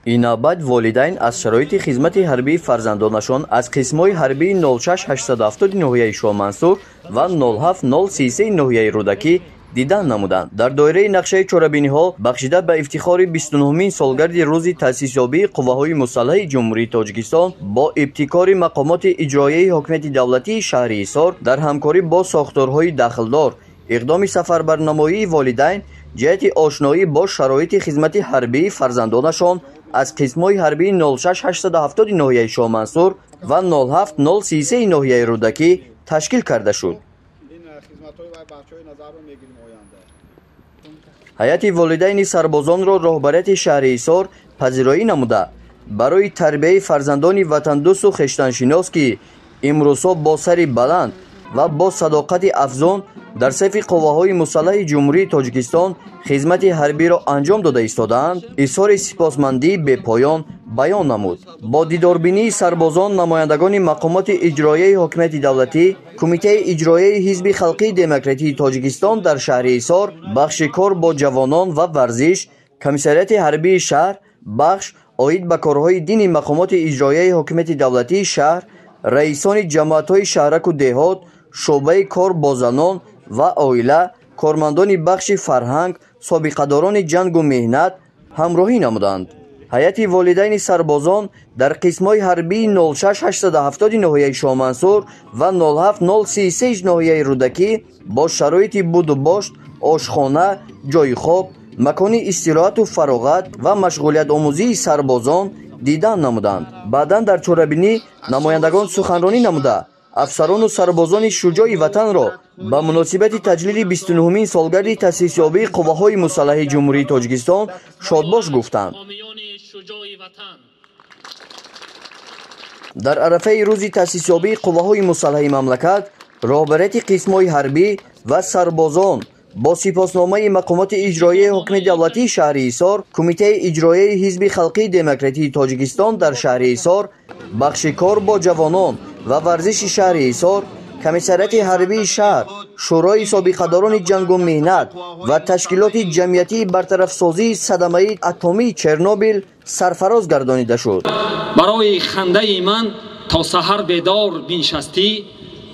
Ин навбат волидайн аз шароити хизмати ҳарбии фарзандонашон аз қисмҳои ҳарбии 06870 ноҳияи Шоҳмансур ва 07033 ноҳияи Рӯдакӣ дидан намуданд. Дар доираи нақшаи чорабиниҳо бахшида ба ифтихори 29-мин солгарди рӯзи таъсисёбии қувваҳои мусаллаҳи Ҷумҳурии Тоҷикистон бо ибтикори мақомоти иҷроияи ҳокимияти давлатии шаҳри Ҳисор дар ҳамкорӣ бо сохторҳои дахлдор иқдоми сафарбарнамоии волидайн ҷиҳати ошноӣ бо шароити хизмати ҳарбии фарзандонашон аз қисмҳои ҳарбии 06870 ноҳияи Шоҳмансур ва 07033 ноҳияи Рӯдакӣ ташкил карда шуд. Ҳайати волидайни сарбозонро роҳбарияти шаҳри Ҳисор пазироӣ намуда, барои тарбияи фарзандони ватандӯсту хештаншинос, ки имрӯзҳо бо сари баланд ва бо садоқати афзун дар сафи қувваҳои мусаллаҳи Ҷумҳурии Тоҷикистон хизмати ҳарбиро анҷом дода истодаанд, изҳори сипосмандии бепоён баён намуд. Бо дидорбинии сарбозон намояндагони мақомоти иҷроияи ҳокимияти давлатӣ, Кумитаи иҷроияи Ҳизби халқии демократии Тоҷикистон дар шаҳри Ҳисор, бахши кор бо ҷавонон ва варзиш, комиссариати ҳарбии шаҳр, бахш оид ба корҳои дини мақомоти иҷроияи ҳокимияти давлатии шаҳр, раисони ҷамоатҳои шаҳраку деҳот, шӯъбаи кор бо занон ва оила, кормандони бахши фарҳанг, собиқадорони ҷангу меҳнат ҳамроҳӣ намуданд. Ҳайати волидайни сарбозон дар қисмҳои ҳарбии 06870 ноҳияи Шоҳмансур ва 07033 ноҳияи Рӯдакӣ бо шароити будубошт, ошхона, ҷойи хоб, макони истироҳату фароғат ва машғулиятомӯзии сарбозон дидан намуданд. Баъдан дар чорабинӣ намояндагон суханронӣ намуда, афсарону сарбозони шуҷои ватанро ба муносибати таҷлили 29-мин солгарди таъсисёбии қувваҳои мусаллаҳи Ҷумҳурии Тоҷикистон шодбош гуфтанд. Дар арафаи рӯзи таъсисёбии қувваҳои мусаллаҳи мамлакат роҳбарияти қисмҳои ҳарбӣ ва сарбозон бо сипосномаи мақомоти иҷроияи ҳокимияти давлатии шаҳри Ҳисор, Кумитаи иҷроияи Ҳизби халқии демократии Тоҷикистон дар шаҳри Ҳисор, бахши кор бо ҷавонон ва варзиши шаҳри Ҳисор, комиссариати ҳарбии шаҳр, Шӯрои собиқадорони ҷангу меҳнат ва ташкилоти ҷамъиятии бартарафсозии садамаи атомии Чернобил сарфароз гардонида шуд. Барои хандаи ман то саҳар бедор биншастӣ,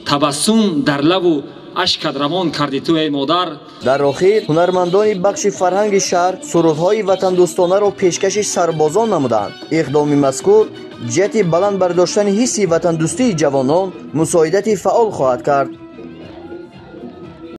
табассум дар лаву ашкат равон карди ту, эй модар. Дар охир ҳунармандони бахши фарҳанги шаҳр сурудҳои ватандӯстонаро пешкаши сарбозон намуданд. Иқдоми мазкур ҷиҳати баланд бардоштани ҳисси ватандӯстии ҷавонон мусоидати фаъол хоҳад кард.